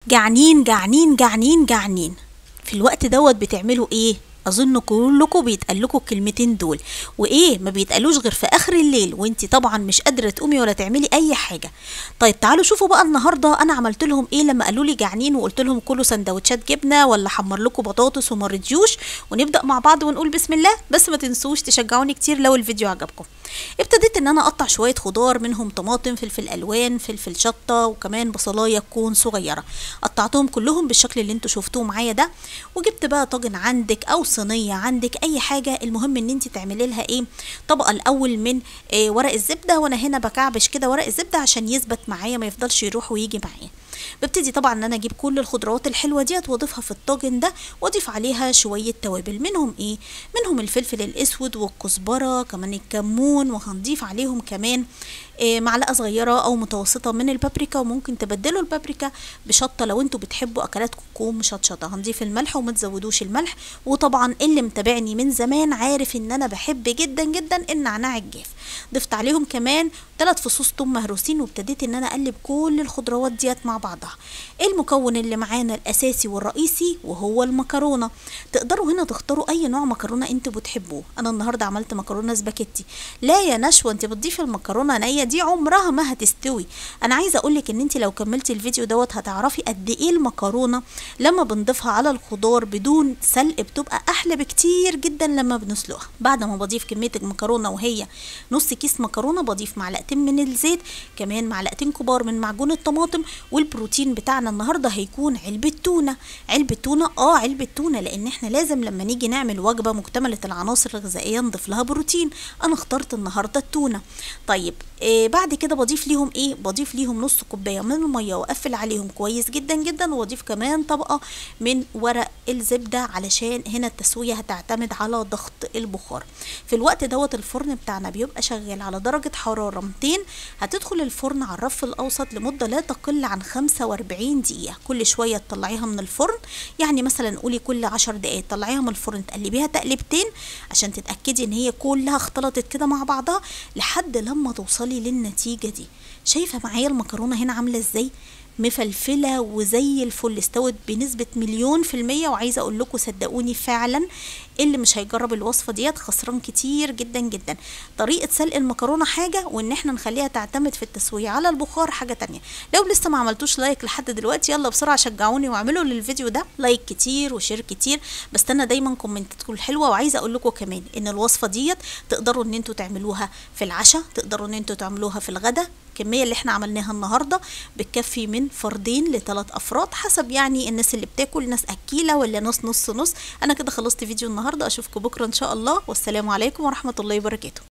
جعانين جعانين جعانين جعانين. في الوقت دوت بتعملوا ايه؟ اظن كلكم بيتقال لكم الكلمتين دول، وايه ما بيتقالوش غير في اخر الليل وانتي طبعا مش قادرة تقومي ولا تعملي اي حاجة. طيب تعالوا شوفوا بقى النهارده انا عملت لهم ايه لما قالوا لي جعانين، وقلت لهم كلوا سندوتشات جبنه ولا حمر لكم بطاطس وما رضيوش. ونبدا مع بعض ونقول بسم الله، بس ما تنسوش تشجعوني كتير لو الفيديو عجبكم. ابتديت ان انا اقطع شوية خضار، منهم طماطم، فلفل الوان، فلفل شطه، وكمان بصلايه تكون صغيرة. قطعتهم كلهم بالشكل اللي انتوا شفتوه معايا ده. وجبت بقى طاجن عندك او صينية عندك، اي حاجة، المهم ان انت تعملي لها ايه طبقه الاول من إيه ورق الزبدة. وانا هنا بكعبش كده ورق الزبدة عشان يثبت معايا ما يفضلش يروح ويجي معايا. ببتدي طبعا ان انا اجيب كل الخضروات الحلوة ديت واضيفها في الطاجن ده، واضيف عليها شوية توابل، منهم ايه؟ منهم الفلفل الاسود والكزبره، كمان الكمون، وهنضيف عليهم كمان إيه معلقه صغيرة او متوسطه من البابريكا، وممكن تبدلوا البابريكا بشطه لو انتوا بتحبوا اكلاتكم تكون مشطشطه. هنضيف الملح وما تزودوش الملح. وطبعا اللي متابعني من زمان عارف ان انا بحب جدا جدا النعناع الجاف. ضفت عليهم كمان 3 فصوص ثوم مهروسين، وابتديت ان انا اقلب كل الخضروات ديت مع بعضها. المكون اللي معانا الاساسي والرئيسي وهو المكرونه. تقدروا هنا تختاروا اي نوع مكرونه انتوا بتحبوه. انا النهارده عملت مكرونه سباكيتي. لا يا نشوى، انت بتضيفي المكرونه نيه، دي عمرها ما هتستوي. انا عايزه اقولك ان انت لو كملتي الفيديو دوت هتعرفي قد ايه المكرونه لما بنضيفها على الخضار بدون سلق بتبقى احلى بكتير جدا لما بنسلقها. بعد ما بضيف كمية المكرونه وهي نص كيس مكرونه، بضيف معلقتين من الزيت، كمان معلقتين كبار من معجون الطماطم، والبروتين بتاعنا النهارده هيكون علبة تونه. علبة تونه، علبة تونه، لان احنا لازم لما نيجي نعمل وجبة مكتملة العناصر الغذائية نضيف لها بروتين. انا اخترت النهارده التونه. طيب بعد كده بضيف ليهم ايه؟ بضيف ليهم نص كوباية من المية واقفل عليهم كويس جدا جدا، واضيف كمان طبقه من ورق الزبدة علشان هنا التسوية هتعتمد على ضغط البخار. في الوقت دوت الفرن بتاعنا بيبقى شغال على درجه حرارة 200. هتدخل الفرن على الرف الاوسط لمدة لا تقل عن 45 دقيقة. كل شوية تطلعيها من الفرن، يعني مثلا قولي كل 10 دقائق تطلعيها من الفرن، تقلبيها تقلبتين عشان تتاكدي ان هي كلها اختلطت كده مع بعضها لحد لما توصلي للنتيجة دي. شايفه معايا المكرونه هنا عامله ازاي؟ مفلفله وزي الفل، استوت بنسبة 1,000,000%. وعايزه اقول لكم صدقوني فعلا اللي مش هيجرب الوصفة ديت خسران كتير جدا جدا. طريقه سلق المكرونه حاجة، وان احنا نخليها تعتمد في التسوية على البخار حاجة تانية. لو لسه ما عملتوش like لحد دلوقتي يلا بسرعة شجعوني واعملوا للفيديو ده like كتير و share كتير. بستنى دايما كومنتاتكم الحلوة. وعايزه اقول لكم كمان ان الوصفة ديت تقدروا ان انتوا تعملوها في العشاء، تقدروا ان انتوا تعملوها في الغدا. الكمية اللي احنا عملناها النهارده بتكفي من 2 ل 3 افراد حسب يعني الناس اللي بتاكل، ناس اكيله ولا ناس نص نص. انا كده خلصت فيديو النهارده، اشوفكم بكره ان شاء الله، والسلام عليكم ورحمة الله وبركاته.